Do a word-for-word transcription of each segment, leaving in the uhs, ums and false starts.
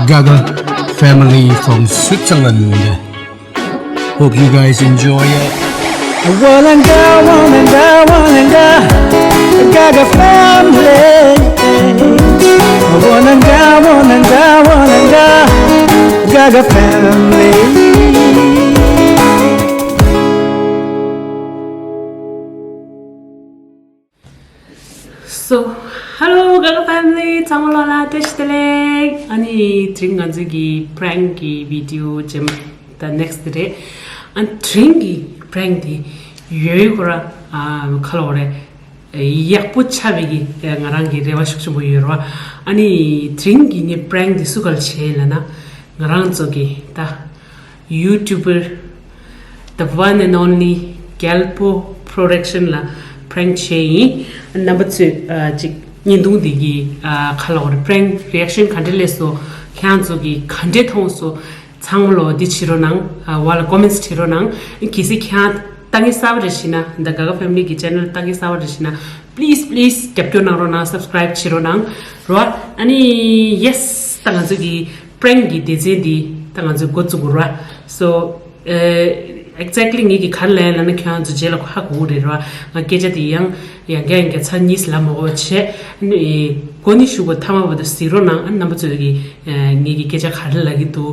Gaga family from Switzerland. Hope you guys enjoy it. Walanga, walanga, walanga, Gaga family. Walanga, walanga, walanga, Gaga family. So, hello, Gaga family. ཚང་མ་ལོ་ལ་བཀྲ་ཤིས་བདེ་ལེགས། ཨ་ནི་དེ་རིང་ང་ཚོའི་གི་prank་གི་video་རྗེས་མ་ད་next་རེད། ཨ་ནི་དེ་རིང་གི་prank་དེ་ཡོད་ཡོད་ཁོ་ར་ཨ་ཁ་ལོ་རེད། ཡག་པོ་ཆགས་པའི་གི་ང་རང་གི་རེ་བ་ཤུགས་ཆེན་པོ་ཡོད་ར། ཨ་ནི་དེ་རིང་གི་ངའི་prank་དེ་སུ་ག་ལ་བྱས་ལ་ན། ང་རང་ཚོ་གི་ད། YouTuber, the one and only Gyalpo Production་ལ་prank་བྱས་ཡིན། རྣམ་པ་ཚོས་ཨ་ཅིག་བརྙན་ཐུང་འདི་གི་ཨ་ཁ་ལོ་རེ་prank reaction་ག་འདྲ་སླེབས་སོང་། ཁྱེད་རང་ཚོ་གི་ག་འདྲ་མཐོང་སོང་། ཚང་མ་ལོ་འདི་བྱེད་རོགས་གནང་། ཨ་བ་ལ་comments་བྱེད་རོགས་གནང་། གལ་སྲིད་ཁྱེད་རང་ལྟ་མཁན་གསར་པ་རེ་ཞིག་ན། ད་Gaga Family་གི་channel་ལྟ་མཁན་གསར་པ་རེ་ཞིག་ན། Please, please་རྒྱབ་སྐྱོར་གནང་རོགས་གནང་། subscribe་བྱེད་རོགས་གནང་རོ། ཨ་ནི་yes་ད་ང་ཚོ་གི་prank་གི་སྡེ་ཚན་འདི་ད་ང་ཚོས་འགོ་བཙུགས་དགོས་ར། So exactly་ངེད་ཀྱིས་ག་རེ་ལབ་ཡ་ལབ་ན་ཁྱོད་རང་ཚོ་རྗེས་ལ་ཧ་གོ་གི་རེད་ར། ང་སྐད་ཆ་དེ་ཡང་ཡང་བསྐྱར་ཡང་བསྐྱར་ཚར་གཉིས་ལབ་མ་དགོས་པ་བྱས། ཨ་ནི་གོ་ནི་ཞུ་དགོས། ཐ་མ་བར་དུ་གཟིགས་རོགས་གནང་། ཨ་ནི་རྣམ་པ་ཚོས་ཀྱི་ངེད་ཀྱི་སྐད་ཆ་ག་རེ་ལབ་ཀྱི་འདུག་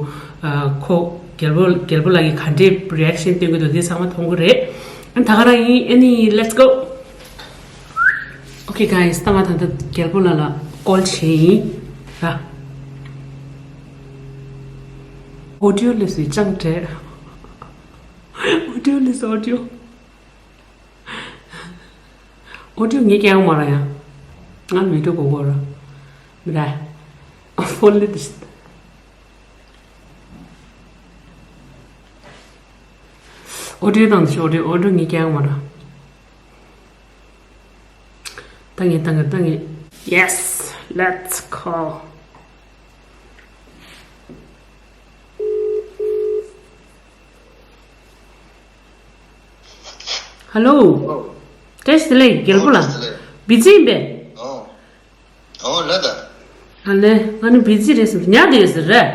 ཁོ་རྒྱལ་པོ་རྒྱལ་པོ་ལགས་ཀྱིས་ག་འདྲའི་reaction་སྟོན་གྱི་འདུག་དེ་ཚང་མ་མཐོང་གི་རེད། ཨ་ནི་ད་ག་རང་ཡིན། ཨ་ནི་let's go། Okay guys, ད་ང་ད་ལྟ་རྒྱལ་པོ་ལགས་ལ་call་བྱས་ཡིན་ར། Audio་ལས་སུ་ཅང་བྲལ། Audio་ལས་སུ་audio། Audio་ངས་ཀྱང་མ་ར་ཡང་། ང་video་གོ་གོ་ར། མི་ར། Phone་ལས་དུ་audio་དང་དུ་audio audio་ངས་ཀྱང་མ་ར། ད་ངས་ད་ངས་ད་ངས། Yes, let's call. Hello. བཀྲ་ཤིས་བདེ་ལེགས་རྒྱལ་པོ་ལགས། བཀྲ་ཤིས་བདེ་ལེགས། Busy་ཡིན་པས། ཨོ། ཨོ་ལ་ད། ཨ་ལེ། ང་ནི་busy་རེད་ཟེར། ཉལ་བསྡད་ཡོད་ཟེར་རེད།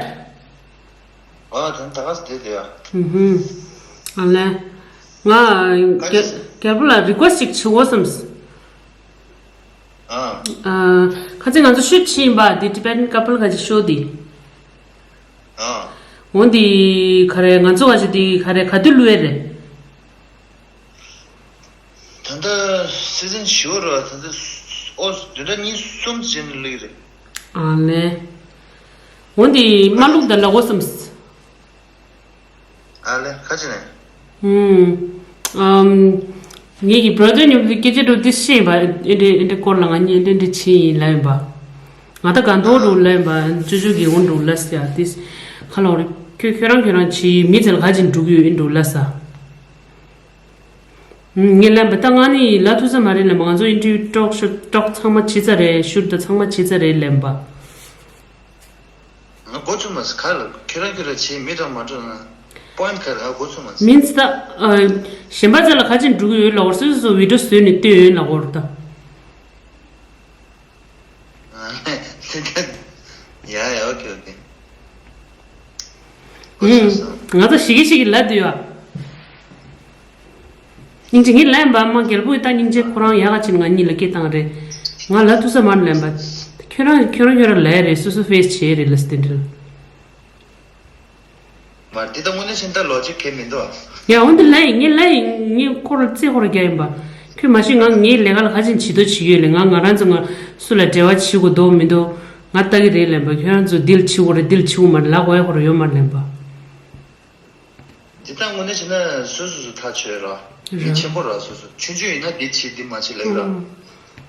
ཨ་དེ་ད་ག་སེ་བསྡད་དེ་ཡ། ཨུ་ཧུམ། ཨ་ལེ། ང་རྒྱལ་རྒྱལ་པོ་ལ་request་ཅིག་བྱེད་དགོས་བསམས། ཨ། ཨ། ཁ་ཚིག་ང་ཚོ་shoot་བྱེད་ཡིན་པ་འདི་Tibetan couple་ག་ཅིག་show་འདི། ཨ། འོ་འདི་ག་རེ་ང་ཚོ་ག་ཅིག་འདི་ག་རེ་ག་དུས་བླུག་ཡས་རེད། ད་ལྟ་season་ཞུ་རོ། ད་ལྟ་ཨོ་བདུན་ཕྲག་གཉིས་གསུམ་ཟིན་ལུས་རེད། ཨ་ལེ། འོ་འདི་མ་བླུག་ད་ལ་གོ་སམ། ཨ་ལེ་ཁ་ཅི་ནས། ཨུམ། ཨམ། ངེད་ཀྱི་brother་མཉམ་དུ་སྐད་ཆ་འགྲོ་དུས་ཤེས་པ་ཨེ་འདྲ་ཨེ་འདྲ་སྐོར་ལ་ང་གཉིས་ཨེ་འདྲ་ཨེ་འདྲ་བྱེད་ཡིན་ལབ་ཡིན་པ། ང་ད་ག་འདོག་འགྲོ་ལབ་ཡིན་པ་ཅོ་ཅོ་གི་འོང་འགྲོ་ལབ་ཟེར་ཡ་དེ། ཁ་ལོ་རེ་ཁྱོད་ཁྱོད་རང་ཁྱོད་རང་བྱེད་མི་ཚེ་ལ་ག་ཅིག་འགྲོ་གི་ཡོད་ཨེ་འགྲོ་ལབ་ས། ངས་ལབ་པ་ད་ང་ནི་ལབ་ཐུབ་ས་མ་རེད་ལབ་པ། ང་ཚོ་interview་talk show talk་ཚང་མ་བྱེད་ཚར་རེད། shoot་ད་ཚང་མ་བྱེད་ཚར་རེད་ལབ་པ། ང་གོ་ཆུ་མ་ཟ་ག་ལ་ཁྱོད་རང་ཁྱོད་རང་བྱེད་མི་དང་མ་འགྲོ་ན་point་ག་རེ་ང་གོ་ཆུ་མ་ཟ། Means་ད་གཞན་པ་ཚོ་ལ་ག་ཅིག་འགྲོ་གི་ཡོད་ལབ་པ། སོ་སོ་སོ་video་བཟོས་ནས་སྟོན་ཡོད་ལབ་པ་རེད་ད། ཡ་ཡ་okay okay། ང་ཚོ་ཞིག་གི་ཞིག་གི་ལབ་དུས་ཡ། སྙིང་རྗེ་ངས་ལབ་པ་མ་རྒྱལ་པོས་ད་སྙིང་རྗེ་ཁོ་རང་ཡག་ག་ཕྱིན་ང་གཉིས་ལ་སྐད་བཏང་རེད། ང་ལབ་ཐུབ་ས་མ་རེད་ལབ་པ། ཁྱོད་རང་ཁྱོད་རང་ཁྱོད་རང་ལབ་རེད། སོ་སོ་face་བྱེད་རེད་ལབ་སྟེ་འདྲ། མ་འདི་ད་དངོས་གནས་ཕྱིན་ད་logic་གལ་མི་འདུག་ཨ། ཡ་འོན་ཏེ་ལབ་ཡིན། ངས་ལབ་ཡིན། ངས་ཁོ་ར་རྩེ་ཁོ་ར་རྒྱག་ཡིན་པ། ཁྱོད་མ་ཤེས་ང་ངའི་ལས་ཀ་ལ་ག་ཅིག་བྱེད་དོ་བྱེད་ཀྱི་ཡོད་ལས། ང་ང་རང་ཚོ་ང་སུ་ལ་འབྲེལ་བ་བྱེད་དགོས་འདུག་མི་འདུག་ང་ལྟ་གི་རེད་ལབ་པ། ཁྱོད་རང་ཚོ་འདི་ལ་བྱེད་དགོས་རེད་འདི་ལ་བྱེད་དགོས་མ་རེད་ལབ་དགོས་ཡ་ཁོ་ར་ཡོད་མ་རེད་ལབ་པ། འདི་ད་དངོས་གནས་བྱས་ན་སོ་སོ་སོ་ཐག་ཆོད་ར། མི་ར། ཆེན་པོ་ར་སོ་སོ་ཆུང་ཆུང་ཡིན་ན་འདི་བྱེད་འདི་མ་བྱེད་ལབ་ར། ཨང་།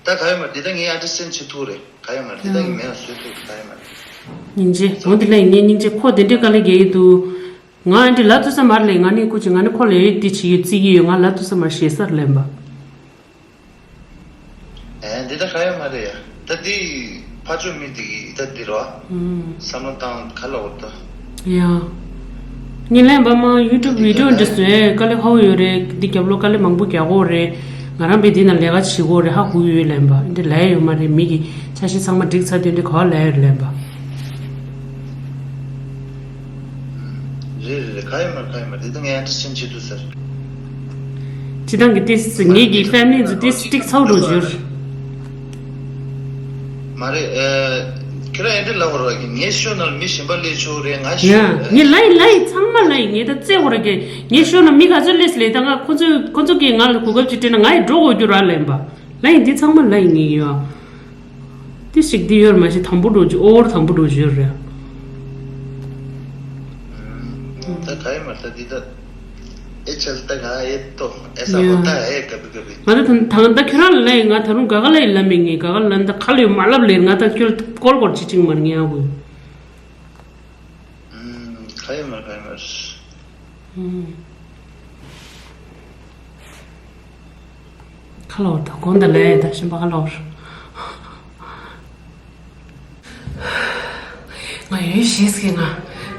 ད་ག་ཡོད་མ་རེད། འདི་ད་ངས་understand་བྱེད་ཐུབ་རེད། ག་ཡོད་མ་རེད། འདི་ད་ངས་མེད་ལ་བཟོས་ཐུབ་ག་ཡོད་མ་རེད། སྙིང་རྗེ་འོ་འདི་ལ་ངས་སྙིང་རྗེ་ཁོ་དེ་འདྲའི་དཀའ་ལས་རྒྱག་གི་འདུག་ང་ཨ་འདྲི་ལབ་ཐུབ་ས་མ་རེད་ལབ། ང་ནི་སྐུ་མཁྱེན་ང་ནི་ཁོ་ལ་ཡོད་འདི་བྱེད་ཀྱི་ཡོད་བརྩི་གི་ཡོད། ང་ལབ་ཐུབ་ས་མ་རེད་ཞེ་སར་ལབ་པ། ཨེ་འདི་ད་ག་ཡོད་མ་རེད་ཡ། ད་འདི་ཕར་ཕྱོགས་མི་འདི་གི་ད་འདི་རོ། ཨུམ། བསམ་བློ་བཏང་ག་ལ་འོར་ད། ཡ། ངས་ལན་པ་མ་YouTube་ད་འདི་video་ག་འདི་ལ་བཟོས་དཀའ་ལས་ཁག་པོ་ཡོད་རེད། འདི་རྒྱབ་ལོགས་དཀའ་ལས་མང་པོ་རྒྱག་གི་ཡོད་རེད། ང་རང་པའི་འདི་ན་ལས་ཀ་བྱེད་ཀྱི་ཡོད་རེད། ཧ་གོ་ཡོད་ལན་པ། འདི་ལས་ཡོད་མ་རེད། མི་གི་འཆར་གཞི་ཚང་མ་འགྲིག་ཚར་དུས་འདི་ག་བ་ལས་ཡོད་ལན་པ། རེད་རེད་རེད། ག་ཡོད་མ་རེད། ག་ཡོད་མ་རེད། དེ་ད་ངས་ཨན་ཌར་སི་ཊེན་ཌ་བྱེད་ཐུབ་ས་རེད། སྤྱི་བཏང་གི་ཏིས་ངེད་ཀྱི་ཕེ་མི་ལི་ཚོ་ཏིས་ཊིག་ཚ་བོ་འགྲོ་ཞོར། མ་རེད། ཨ། ཁྱོད་རང་ཨེ་འདྲ་ལབ་པ་རེད་ཀྱི། ངའི་ཤོ་ནང་ལ་མི་གཞན་པ་སླེབས་ཆོག་རེད། ང་ཡ། ཤོ་ངས་ལབ་ཡིན་ལབ་ཡིན། ཚང་མ་ལབ་ཡིན། ངས་ད་རྩེ་བོ་ར་གི་ངའི་ཤོ་ནང་མི་ག་ཚོད་སླེབས་སླེབས། ད་ང་ཁོ་ཚོས་ཁོ་ཚོ་གིས་ང་ལ་གོ་སྐབས་ཅིག་སྤྲད་ན་ང་ཡི་འགྲོ་དགོས་རྒྱུ་ར་ལབ་ཡིན་པ། ལབ་ཡིན། འདི་ཚང་མ་ལབ་ཡིན། ངས་ཡོད། ཏི་ཞིག་འདི་ཡོད་མ་ཤེས། དང་པོ་འགྲོ་རྒྱུ། ཨོ་བར་དང་པོ་འགྲོ་རྒྱུ་ཡོད་རེད། ད་ག་ཡོད་མ་རེད། ད་འདི་ད། ཨེ་ཆལ་ད་ག་ཨེ་ཏོ་ཨེ་ས་ཡ། ཧོ་ད་ཨེ་ག་བི་ག་བི། ང་ད་ད་ད་ཁྱོད་རང་ལ་ལབ་ཡིན། ང་ད་རུང་ག་ག་ལ་ཡིན་ལབ་མེད། ངས་ག་ག་ལ་ད་ཁ་ལ་ཡོད་མ་ལབ་ལེར། ང་ད་ཁྱོད་སྐོར་སྐོར་ཅི་ཅིག་མར་ངས་ཨ་གུ། ཨུམ། ག་ཡོད་མ་རེད། ག་ཡོད་མ་རེད། ཨུམ། ཁ་ལོ་ད་གོང་ད་ལས་ད་ཤིན་པ་ཁ་ལོ། ང་ཡོད་ཤེས་ཀྱི་ང་།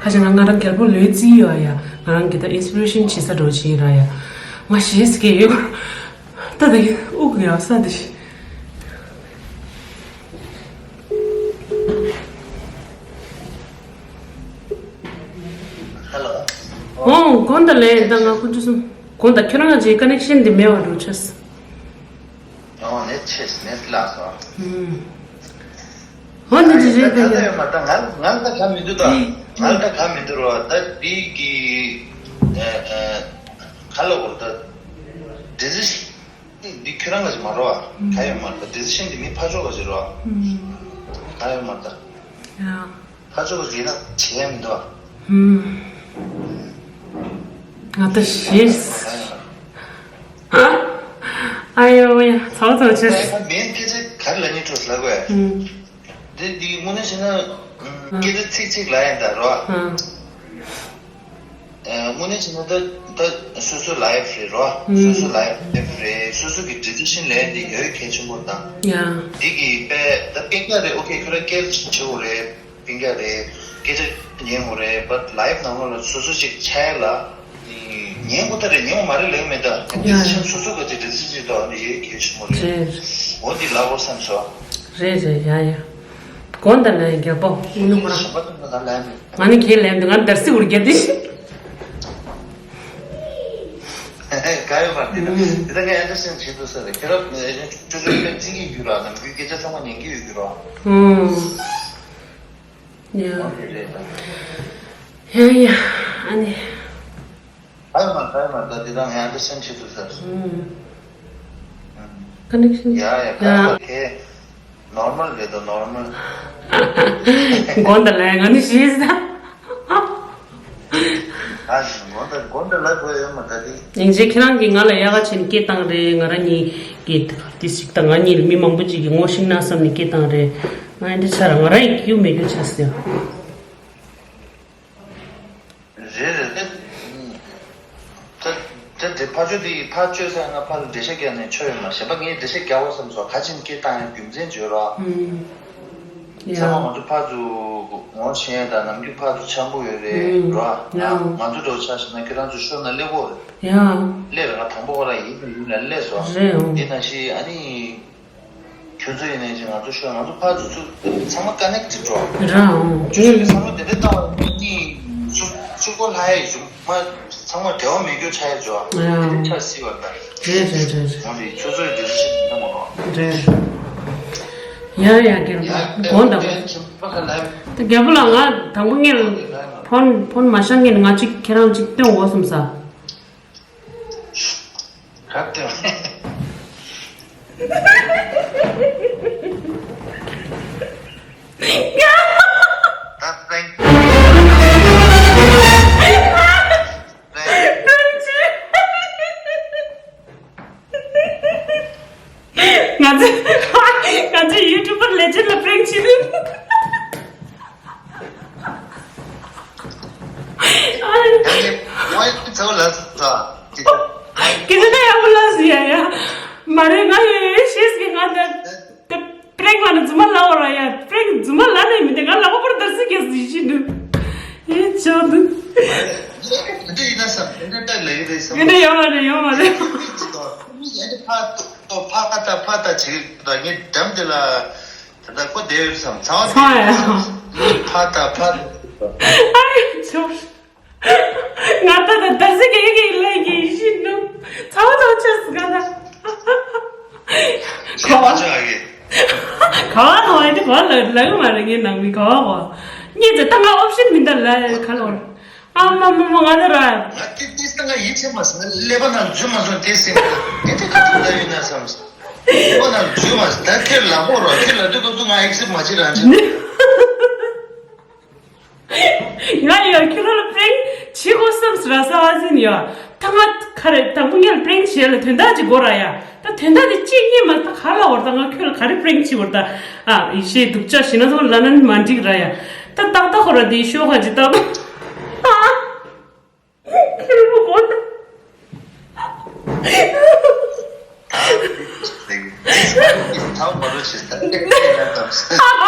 ཁ་ཅིག་ང་ང་རང་རྒྱལ་པོ་ལོས་རྩིས་ཡོད་ཡ། ང་རང་གི་ད་ཨིན་སི་པི་རེ་ཤན་བྱེད་ས་འགྲོ་ཆེ་ར་ཡ། ང་ཤེས་ཀྱི་ཡོད། ད་ད་ཡི་དབུགས་ཡག་ས་དེ་ཤི། ཧེ་ལོ། ཨོ་གོང་ད་ལས་ད་ང་ཁོ་ཚོ་གསུམ། གོང་ད་ཁྱོད་རང་ཅིག་ཀ་ནེག་ཤན་འདི་མེད་པ་འགྲོ་ཆེས། ཨོ་ནེ་ཆེས་ནེ་ལ་སོ། ཨུམ། ཨོ་འདི་འདི་རེད་ད། ད་ཡོད་མ་ད་ང་ང་ད་ག་མི་འདུག་ད། ང་ད་ག་མི་འདུག་རོ། ད་འདི་གི་ཨ་ཨ་ག་ལ་གོ་ད། ཌི་སི་ཤན་འདི་ཁྱོད་རང་ག་ཅིག་མ་རོ། ག་ཡོད་མ་ད། ཌི་སི་ཤན་འདི་མི་ཕ་ཕྱོགས་ག་ཅིག་རོ། ག་ཡོད་མ་ད། ཡ། ཕར་ཕྱོགས་ཀྱི་ན་བྱེད་ཡ་མི་འདུག་ཨ། ཧུམ། ང་ད་ཤེས། ཨ་ཡོ་ཡ་ཚ་བོ་ཚ་བོ་བྱས། ད་ཡིན་ན་མིན་སྐད་ཆ་ག་རེ་ལབ་སྙིང་བྲོ་ལབ་དགོས། ཧུམ། འདི་འདི་དངོས་གནས་བྱས་ན་སྐད་ཆ་ཚིག་གཅིག་ལབ་ཡ་ད་རོ། ཧུམ། དངོས་གནས་བྱས་ན་ད་ད་སོ་སོའི་ལའིབ་རེད་རོ། ཧུམ། སོ་སོའི་ལའིབ་རེད། སོ་སོ་གི་ཌི་སི་ཤན་ལེན་འདི་ཡོད་གལ་ཆེན་པོ་དང་། ཡ། འདི་གི་དཔེ་ད་སྤེན་ཀ་རེད། ཨོ་ཁེ་ཁྱོད་རང་སྐད་ཆ་བྱེད་དགོས་རེད། སྤུན་ཀྱག་རེད། སྐད་ཆ་ཉན་དགོས་རེད། བཊ་ལའིབ་ནང་ལོགས་ལ་སོ་སོ་ཅིག་ཆགས་ཡ་ལ། ཉན་དགོས་ད་རེད། ཉན་དགོས་མ་རེད་ལབ་ཀྱི་མེད་ད། ཡ་ཡ། སོ་སོ་ག་ཅིག་འདྲ་ཅིག་ཅིག་ད་ཡོད་གལ་ཆེན་པོ་རེད། རེད། འོ་འདི་ལབ་དགོས་བསམ་སོང་། རེད་རེད། ཡ་ཡ། དགོངས་དག་ལ་རྒྱལ་པོ་དངོས་གནས་ཁོ་རང་། ཞོགས་པ་ཐུག་ན་ད་ལབ་མེད། ང་ནི་ཁས་ལེན་འདུག་ང་འདར་སིག་འུར་རྒྱག་དེ་བཞིན། ག་ཡོད་པ་དེ་ད། ཨུམ། དེ་ད་ངས་ཨན་ཌར་སི་ཊེན་ཌ་བྱེད་ཐུབ་ས་རེད། ཁྱེད་རང་ཅོ་ཅོ་ཅོ་བརྩི་གི་ཡོད་ར། ནམ་རྒྱུན་སྐད་ཆ་ཚང་མ་ཉན་གི་ཡོད་ཀྱི་ར། ཨུམ། ཡ། ཡ་ཡ། ཨ་ནི། ཨ་མ་ཨ་མ་ད་དེ་དང་ཡང་འདི་སེམས་ཤིག་ཏུ་ཟེར། ཨུམ། ཀ་ནེག་ཤན། ཡ་ཡ། ཡ། ཁེ་ནོར་མལ་རེད་དོ། ནོར་མལ། དགོངས་དག་ལ་ང་ནི་ཤེས་ས། ཨ་ནི་དགོངས་དག་དགོངས་དག་ལ་དགོས་ཡོད་མ་ད་དེ། སྙིང་རྗེ། ཁྱེད་རང་གིས་ང་ལ་ཡག་ག་བྱས་ནས་སྐད་བཏང་རེད། ང་རང་གཉིས་ཀྱིས་དེ་ཞིག་དང་ང་གཉིས་ལ་མི་མང་པོ་ཅིག་གིས་ངོ་ཤེས་ན་བསམ་ནས་སྐད་བཏང་རེད། ང་འདི་ཆ་ར་ང་རང་ཡི་སྐྱིད་མེད་རྒྱུ་ཆགས་སོང་། རེད་རེད་རེད། ད་ད་དེ་ཕར་ཕྱོགས་དེ་ཕར་བཅོས་ཚར་ན་ཕར་ལ་འགྲེལ་བཤད་རྒྱག་ནས་ཆོ་ཡོད་མ། གཞན་པ་ངས་འགྲེལ་བཤད་རྒྱག་དགོས་བསམ་སོང་། ག་ཅིག་སྐད་བཏང་ཡང་རྒྱུ་མཚན་བརྗོད་རོགས། ཨུམ། ཡ། ཚང་མ་ང་ཚོ་ཕར་ཚུར་ངོ་ཤེས་ཡ་དང་ནམ་རྒྱུན་ཕར་ཚུར་འཆམ་པོ་ཡོད་རེད། ཨུམ། རོ། ཡ། ང་ཚོ་འདྲ་བོ་ཆ་བཞག་ན་ཁྱོད་རང་ཚོ་ཤོར་ན་སླེབས་དགོས་རེད། ཡ། སླེབས་རེད། ང་དང་པོ་ཁོ་རང་ཡིན་ཡིན་ལ་སླེབས་སོང་། རེད་འོང་། དེ་ནང་བཞིན་ཨ་ནི། ཁྱོད་ཚོ་ཡིན་ནའི་ཅིག་ང་ཚོ་ཤོད། ང་ཚོ་ཕར་ཚུར་ཚུར་ཚང་མ་ཀ་ནེག་ཊེཌ་འགྲོ། རང་། ཁྱོད་ཚོ་བསམ་བློ་དེ་འདྲ་བཏང་བ་ཡིན་ན་གཉིས་ཚུར་ཚུར་གོ་ལྷ་ཡ་ཡིན་ཚུར་མ་ཚང་མ་འབྲེལ་བ་མེད་རྒྱུ་ཆགས་ཡ་འགྲོ། རང་། དེ་འདྲ་ཆགས་སྲིད་པ་འདྲ། རེད་རེད་རེད་རེད། འོ་དེ་ཁྱོད་ཚོ་ཡི་དེ་ཚོ་ཤེས་ཀྱི་མ་རོགས། རེད། ཡ་ཡ་རྒྱལ་པོ་དགོངས་དག་ཡ་ཡ་ཁྱེད་པ་ཁ་ལ། དེ་རྒྱལ་པོ་ལགས་ང་དང་པོ་ངས་ཕོན་ཕོན་མ་བཞག་སྔོན་ང་གཅིག་ཁྱེད་རང་གཅིག་སྟོན་འོ་བསམ་ས། ག་དེ། ད་པྲེང་། པྲེང་། ང་ཚོ་ང་ཚོ་ཡུ་ཊུབ་པར་ལེ་ཇེན་ལ་པྲེང་བྱེད་དུས། ཡང་ནི་ཝའི་ཚོ་ལ་ཚོ། ཀི་ཏི་ན་ཡག་པོ་ལ་ཟི་ཡ་ཡ། མ་རེད། ང་ཡོད་ཡོད་ཤེས་ཀྱི་ང་ད་ད་པྲེང་ལ་ནི་རྫུན་མ་ལ་བ་ར་ཡ། པྲེང་རྫུན་མ་ལ་ནི་མི་དེ་ང་ལ་བ་པར་དར་སི་ཀེ་སི་ཤི་འདུག་ཨེ་ཅོ་འདུག་དེ་འདྲ་ཡིན་ན་བསམ། དེ་འདྲ་ལ་ཡོད་རེད་བསམ། དེ་འདྲ་ཡོད་མ་རེད། ཡོད་མ་རེད། ཡ་ནི་ཕ་ཕ་ད་ཕ་ད་བྱེད་ད་ངས་འགྲམ་དེ་ལ། ད་ལྟ་ཁོ་བསྡད་ཡོད་བསམ། ཚང་མ་ཚང་ཡ། ཕ་ད་ཕ། ཨ་ཡ་ཆོ། ང་ད་ད་དར་ཟི་གེ་གེ་ལ་གི་ཤི་ནུ། ཚ་བ་ཚ་བ་ཆགས་སུ་ག་ད། ཁ་བ་ཆགས་གི། ཁ་བ་ཁ་བ་དེ་ག་ལ་ལ་གི་མ་རེད། ངའི་ནང་མི་ཁ་བ་གོ། ངས་ད་ད་ང་ཨོབ་ཤན་མི་འདའ་ལ་ག་ལ་བར། ཨ་མ་མ་མ་ང་ད་ར། ང་ཏི་ཏི་ད་ང་ཡིད་ཆེས་མ་སོང་། ཀླད་པ་ནང་འཛུལ་མ་སོང་། ཏི་སི་དེ་དེ་ག་ཐུག་ད་ཡོད་ན་བསམ་སོང་། ཀླད་པ་ནང་འཛུལ་མ་སོང་། ད་ཁྱེད་ལ་མོ་རོ་ཁྱེད་ལ་དུ་དུ་དུ་ང་ཨེག་སེབ་མ་བྱེད་རང་བྱེད། ང་ཡང་ཁྱོད་རང་ལ་པྲེང་བྱེད་དགོས་བསམ་ཟེར་ར་ས་བ་ཟིན་ཡོད། ད་ང་ག་རེ་དང་པོ་ངས་ལ་པྲེང་བྱེད་ལ་དོན་དག་ཅིག་དགོས་ར་ཡ། ད་དོན་དག་དེ་ཅིག་རྙེད་མ་ད་ག་ལ་བར་ད་ང་ཁྱོད་ལ་ག་རེ་པྲེང་བྱེད་བར་ད། ཨ་ཡི་ཤེས་སྡུག་ཅག་ཞེ་ན་ཚོ་ལ་ན་མ་འགྲིག་ར་ཡ། ད་ཏག་ཏག་ཁོ་ར་དེ་ཤོག་ཁ་ཅིག་ཏག་ཏག་ཁྱོད་རང་གོ་ད། ཐའོ་མ་རོ་ཆེ་ད།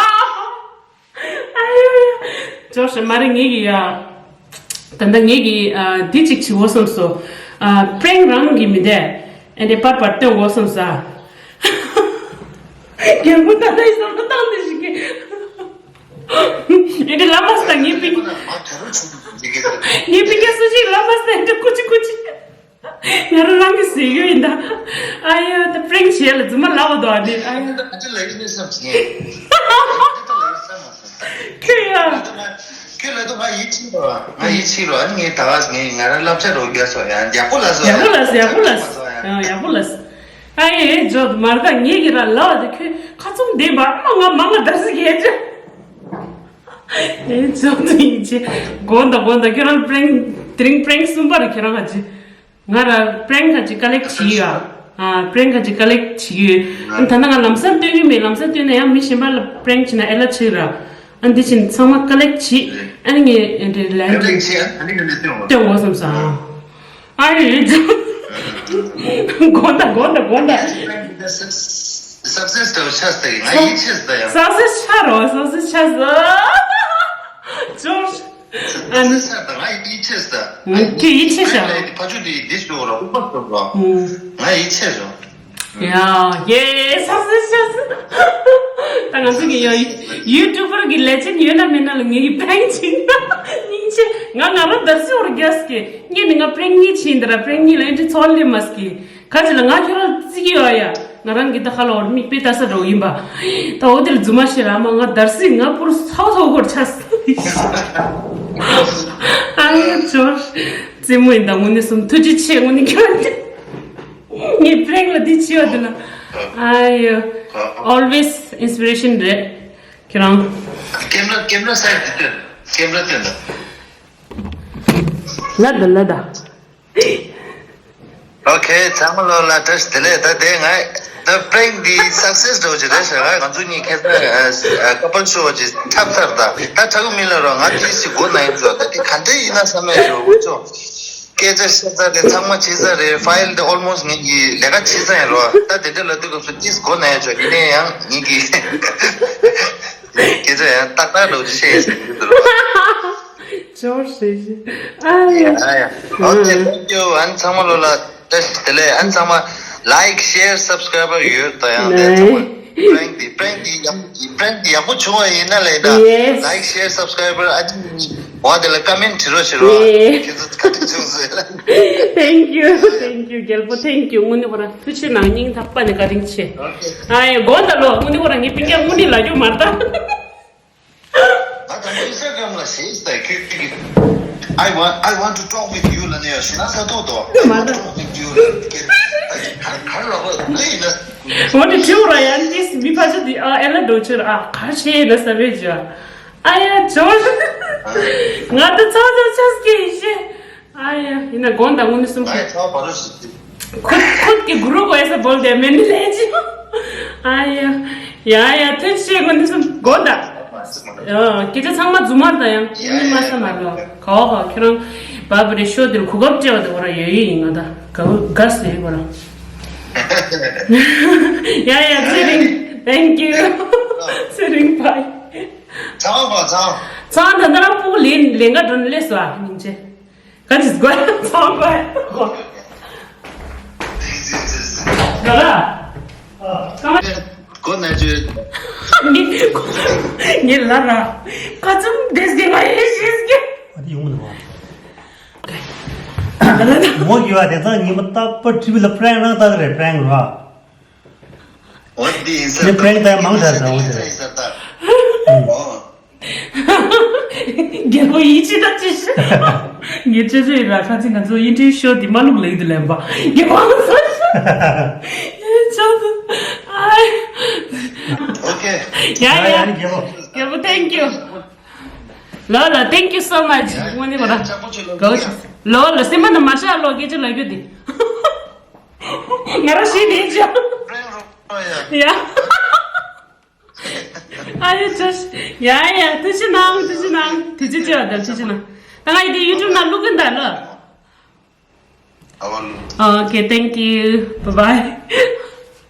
ཨ་ཡ་ཡ། ཇོ་ཧྲི་མ་རེད། ངེད་ཀྱི་ཡ། ད་ལྟ་ངེད་ཀྱི་ཨ་འདི་གཅིག་བྱེད་དགོས་བསམ་སོང་། ཨ་པྲེང་རང་གི་མི་འདས། ཨེ་འདྲས་པར་པར་སྟོན་དགོས་བསམ་ས། རྒྱལ་པོ་ད་ལྟ་ཡི་བསམ་བློ་བཏང་འདི་ཞིག་གི། ཨེ་འདྲས་ལ་མ་སྟ་ངའི་པིང་། ངའི་པིང་ཀ་སུ་ཞིག་ལ་མ་སྟ་ཨེ་འདྲས་ཀུ་ཅི་ཀུ་ཅི། ང་རང་རང་གི་ཟེར་རྒྱུ་ཡིན་ད། ཨ་ཡ་ད་པྲེང་བྱས་ལ་རྫུན་མ་ལབ་པ་དོ་ཨ་ནི། ཨ་ཡ་ད་ཨ་ཅི་ལ་ཡིན་ནི་བསམ་ཞིང་། ཁྱོད་ཡ། ཁྱོད་ལ་དུ་ང་ཡིད་ཆེས་རོ། ང་ཡིད་ཆེས་རོ། ཨ་ནི་ངས་ད་ག་ངས་ང་རང་བསླབ་བྱ་རོ་རྒྱ་སོ་ཡ་ཡག་པོ་ལ་སོ་ཡག་པོ་ལ་སོ་ཡག་པོ་ལ་སོ་ཡག་པོ་ལ་སོ། ཨ་ཡ་ཡ་ཇོ་མར་ད་ངས་ཀྱི་ར་ལབ་པ་དེ་ཁྱོད་ཁ་ཚུམ་བདེན་པ་ཨ་མ་ང་མ་ང་དར་སི་གས་ཅི། ཨེ་ཇོ་དུ་ཡིན་ཅི། དགོན་ད་དགོན་ད་ཁྱོད་རང་པྲེང་དེ་རིང་པྲེང་གསུམ་པ་རེད་ཁྱོད་རང་ང་ཅི། ང་ར་པྲེང་ཁ་ཅིག་ཀ་ལེག་བྱེད་ཡོད། ཨ་པྲེང་ཁ་ཅིག་ཀ་ལེག་བྱེད་ཡོད། ཨ་ད་ནང་ང་ལམ་སང་སྟོན་གི་མེད། ལམ་སང་སྟོན་ན་ཡང་མི་གཞན་པ་ལ་པྲེང་བྱེད་ན་ཨེ་ལ་བྱེད་ར། ཨ་འདི་བྱེད་ཚང་མ་ཀ་ལེག་བྱེད། ཨ་ནི་ངས་ཨེ་འདྲ་ལན་ཀ་ལེག་བྱེད། ཨ་ནི་ག་ནས་སྟོན་བ། སྟོན་དགོས་བསམ་སོང་། ཨ་ཡོད་ཅུ། དགོན་ད་དགོན་ད་དགོན་ད། སག་སེས་ཏོ་ཆགས་ཏེ་ང་ཡིད་ཆེས་ད་ཡང་། སག་སེས་ཆགས་རོ། སག་སེས་ཆགས་སོང་། ཇོ། ཨ་ནི་ས་ད་ང་ཡིད་ཆེས་ད། ཁྱེད་ཡིད་ཆེས་ཤག་ཕ་ཆུ་དེ་འདི་ཞུ་རོགས་པ་སོང་རོགས། ང་ཡིད་ཆེས་རོགས། ཡ་ཡེ་ས་ས་ས་ས། ད་ང་ཚོ་གི་ཡ་ཡུ་ཊུབ་པར་གི་ལེ་ཇེན་ཡོད་ན་མེད་ན་ལ་ངེད་ཀྱི་པྲེང་ཆིན་ན་སྙིང་རྗེ། ང་ང་རང་དར་སི་བོར་རྒྱས་ཀྱི་ངས་ནི་ང་པྲེང་གཉིས་ཆིན་ད་ར་པྲེང་གཉིས་ལ་ཨེ་འདྲི་ཚོར་ལེ་མ་སྐྱེ། ག་ཅི་ལ་ང་ཁྱོད་རང་བརྩི་གི་ཡོད་ཡ། ང་རང་གི་ད་ཁ་ལ་འོར་མིག་དཔེ་ལྟ་ས་འགྲོ་ཡིན་པ། ད་འོ་དེ་ལ་རྫུན་མ་བཤད་ར་མ་ང་དར་སི་ང་པུར་ཚའོ་ཚའོ་ཧོར་ཆ་ས། ཨ་ཡ་ཇོ། རྩེད་མོ་ཡིན་ད་དངོས་གནས་སོང་ཐུགས་རྗེ་ཆེ་དངོས་གནས་ཁྱོད་ཀྱི། ངའི་པྲེང་ལ་འདི་བྱེད་ཡོད་དེ་ལ། ཨ་ཡ། Always inspiration རེད། ཁྱེད་རང་། ཀེམ་ར་ཀེམ་ར་སའིཌ་འདི་སྟོན། ཀེམ་ར་སྟོན་ད། ལ་ད་ལ་ད། ཨོ་ཁེ་ཚང་མ་ལོ་ལ་བཀྲ་ཤིས་བདེ་ལེགས། ད་དེ་ང་ད་པྲེང་འདི་སག་སེས་འགྲོ་གི་རེད་ཤག་ང་ཚོ་གཉིས་ཁེ་ས་ཀ་པལ་ཤོ་ཅིག་འཁྲབ་ཚར། ད་ད་ཁྲ་གུ་མི་ལ་རོ་ང་དེ་སི་སྒོ་ན་ཡིན་ཚོ་ད་དེ་ག་འདྲ་ཡིན་ན་བསམ་མེད་རོ་འུ་ཚོ་སྐད་ཆ་བཤད་ཚར་རེད། ཚང་མ་བྱེད་ཚར་རེད། ཕ་ཡིལ་དེ་ཨོལ་མོ་སི་ངེད་ཀྱི་ལས་ཀ་བྱེད་ཚར་ཡིན་རོ། ད་དེ་འདྲ་ལ་དུས་སྐབས་སུ་དེ་སི་སྒོ་ན་ཡ་ཆོག་ཡིན་ནའི་ཡང་ངེད་ཀྱི་སྐད་ཆ་ཡང་ཏག་ཏག་འགྲོ་ཅི་བཤད་ཡིན་ཟེར་གྱི་འདུག་རོ། ཇོ་ཧྲི་ཞི། ཨ་ཡ། ཡ་ཡ། ཨོ་ཁེ། ཐེང་ཀྱུ། ཨན་ཚང་མ་ལོ་ལ་བཀྲ་ཤིས་བདེ་ལེགས། ཨན་ཚང་མ་ལའིཀ་ཤེར་སབ་སི་ཀ་རའེབ་ཡོད་ད་ཡང་དེ་ཚང་མ་པྲེང་འདི་པྲེང་འདི་ཡག་པྲེང་འདི་ཡག་པོ་བྱུང་བ་ཡིན་ན་ལས་ད། ཡེ་སི། ལའིཀ་ཤེར་སབ་སི་ཀ་རའེབ་ཨ་ཅི་བ་དེ་ལ་ཀ་མེན་བྲི་རོགས་བྱེད་རོགས། ཡེ་སི། ཁྱེད་ཚོ་ག་དུས་བྱུང་ཟེར་ལ། Thank you, thank you རྒྱལ་པོ། Thank you དངོས་གནས་ཁོ་རང་ཐུགས་རྗེ་གནང་། སྙིང་ཐག་པ་ནས་བཀའ་དྲིན་ཆེ། ཨོ་ཁེ། ཨ་ཡ་དགོངས་དག་ལོ། དངོས་གནས་ཁོ་རང་ངའི་སྤུན་ཀྱག་དངོས་གནས་ལ་རྒྱུ་མ་རེད་ད། ང་དང་པོ་ཨིན་སི་ཊ་གྷ་རམ་ལ་ཞེས་ཟེར་ཁྱོད་ཀྱིས། I want, I want to talk with you ལ་ནས་ཡ་ཞུ་ན་ས་ཐོག་ཏོ། མ་ད། Talk with you ལ་ཀྱེ། གར་གར་ལ་བ་ལེ་ཡིན་ན། འོ་དེ་དྲི་བ་ར་ཡང་ཏིས་མི་ཕ་ཆ་དེ་ཨ་ཨེ་ལ་འགྲོ་ཆེར་ཨ་གར་ཤེས་ཡིན་ན་ས་བེ་ཇ། ཨ་ཡ་ཇོ། ང་ད་ཚ་ཚ་ཆ་སྐྱེ་ཡིན་ཤེས། ཨ་ཡ། ཡིན་ན་དགོངས་དག་དངོས་གནས་སུམ་ཁུ། ཁུད་ཁུད་ཀྱི་གུ་རུ་གོ་ཡ་ས་བོལ་དེ་མེ་ནི་ལས་ཅི། ཨ་ཡ། ཡ་ཡ་ཐུགས་རྗེ་ཆེ་དངོས་གནས་སུམ་དགོངས་དག་ཡ་སྐད་ཆ་ཚང་མ་རྫུན་མ་རེད་ད་ཡང་ཡ་ཡ་མ་ས་མ་རེད། ག་བ་ག་ཁྱོད་རང་བ་བ་རེ་ཤོ་དེར་གོ་སྐབས་སྤྲད་པ་དེ་གོ་ར་ཡོད་ཡོད་ཡིན། ང་ད་ག་བུ་ག་སེ་གོ་ར། ཡ་ཡ་ཚེ་རིང་། Thank you ཚེ་རིང་བྷའི། ཚང་བ་ཚང་། ཚང་ད་ད་རང་སྤུ་གུ་ལེན་ལེན་ག་འགྲོ་ནི་ལས་སོ་ཨ་སྙིང་རྗེ། ག་ཅིག་དགོས་ཚང་དགོས། ག་ལ། ག་མ། གོ་ན་ཅུ། ངའི་ངའི་ལ་ར། ཀ་ཙུམ་དེས་གི་ང་ཡེ་ཤེས་གི། ཨ་དེ་ཡོང་མི་འདུག་ག་ངོ་ཡོད་པ་དེ་ཚང་ཉི་མ་རྟག་པར་ཊི་བི་ལ་པྲེང་རང་ལྟ་གི་རེད། པྲེང་ར། འོ་འདི་ཡིན་ས། ངས་པྲེང་ལྟ་མང་དྲགས་ཟེར་འོ་དེ་རེད། ཡིན་ས་ད། ཨོ། རྒྱལ་པོ་ཡིད་ཆེས་དང་ཅི་ཞིག་ངས་ཅོ་ཅོ་ཡིན་ར། ཁ་ཚིག་ང་ཚོ་ཨིན་ཊར་བིའུ་ཤོ་འདི་མ་ལུག་ལེགས་འདུག་ལན་པ། རྒྱལ་པོ་ང་ཚོ་ཡིན་ཆོག་ཏུ། ཨའི། ཨོ་ཁེ། ཡ་ཡ། རྒྱལ་པོ། རྒྱལ་པོ་thank you། ལོ་ལོ། Thank you so much། དངོས་གནས་ཁོ་ར། ལོ་ལོ། སེམས་པ་ན་མ་ཤར་ལོ་སྐད་ཆ་ལབ་རྒྱུ་དེ། ང་རང་ཤེས་ནས་ཅི། ཡ། ཨ་ཡེ་ཅོ། ཡ་ཡ། ཐུགས་རྗེ་གནང་། ཐུགས་རྗེ་གནང་། ཐུགས་རྗེ་ཆེ་བ་དང་ཐུགས་རྗེ་གནང་། ད་ང་ཡི་དེ་ཡུ་ཊུབ་ནང་བླུག་གིན་ད་ལོ། ཨ་བ་ལུ། Okay, thank you. Bye bye.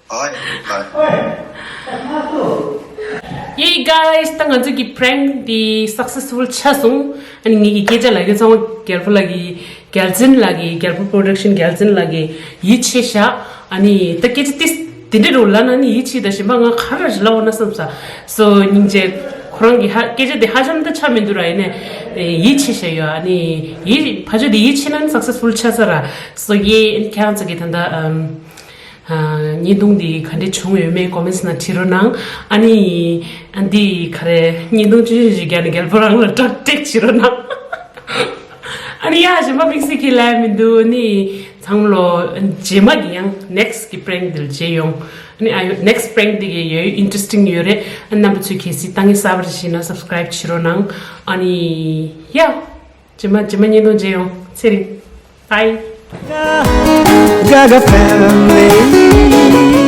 ཨོ་ཡ། Bye. Hey guys, ད་ང་ཚོ་གི་པྲེང་འདི་སག་སེ་སི་ཕུལ་ཆགས་སོང་། ཨ་ནི་ངེད་ཀྱི་སྐད་ཆ་ལབ་རྒྱུ་ཚང་མ་རྒྱལ་པོ་ལགས་ཀྱི། རྒྱལ་བཙུན་ལགས་ཀྱི། རྒྱལ་པོ་པྲོ་ཌག་ཤན་རྒྱལ་བཙུན་ལགས་ཀྱི་ཡིད་ཆེས་བཞག་ཨ་ནི་ད་སྐད་ཆ་ཏིས་དེ་འདྲ་རུ་ལབ་ན་ནི་ཡིད་ཆེས་ད་གཞན་པ་ང་ག་རེ་ལབ་འོང་ན་བསམ་ས། སོ་སྙིང་རྗེ། ཁོ་རང་གི་ཧ་སྐད་ཆ་དེ་ཧ་ཅང་ད་ཆ་མི་འདུག་ར། ཡིན་ནའི་ཡིད་ཆེས་བཞག་ཡོད། ཨ་ནི་ཡིད་ཕ་ཆོས་དེ་ཡིད་ཆེས་ན་ནི་སག་སེ་སི་ཕུལ་ཆགས་ས་ར། སོ་ཡེ། ཨ་ནི་ཁྱེད་རང་ཚོ་གི་ད་ད་ཨམ། ཨ། བརྙན་ཐུང་འདི་ག་འདྲ་བྱུང་ཡོད་མེད་ཀོ་མེན་ཊི་ནང་བྲིས་རོགས་གནང་། ཨ་ནི་ཨ་འདི་ག་རེ་བརྙན་ཐུང་ཆུང་ཆུང་ཞིག་རྒྱག་ནས་རྒྱལ་པོ་རང་ལ་སྐྲག་སྐྲག་བྱེད་རོགས་གནང་། ཨ་ནི་ཡ་གཞན་པ་དམིགས་བསལ་གྱི་ལབ་མི་འདུག་ཨ་ནི་ཚང་མ་ལོ་རྗེས་མ་གི་ཡང་ནེག་སི་གི་པྲེང་འདི་ལ་མཇལ་ཡོང་། ཨ་ནི་ཨ་ཡོ་ནེག་སི་པྲེང་འདི་གི་ཡོད་ཨིན་ཊ་རེ་སི་ཊིང་ཡོད་རེད། ཨ་རྣམ་པ་ཚོས་གལ་སྲིད་ལྟ་མཁན་གསར་པ་རེ་ཤེས་ན་སབ་སི་ཀ་རའིབ་བྱེད་རོགས་གནང་། ཨ་ནི་ཡ། རྗེས་མ་རྗེས་མ་བརྙན་ཐུང་མཇལ་ཡོང་། ཚེ་རིང་། Bye. Gaga family.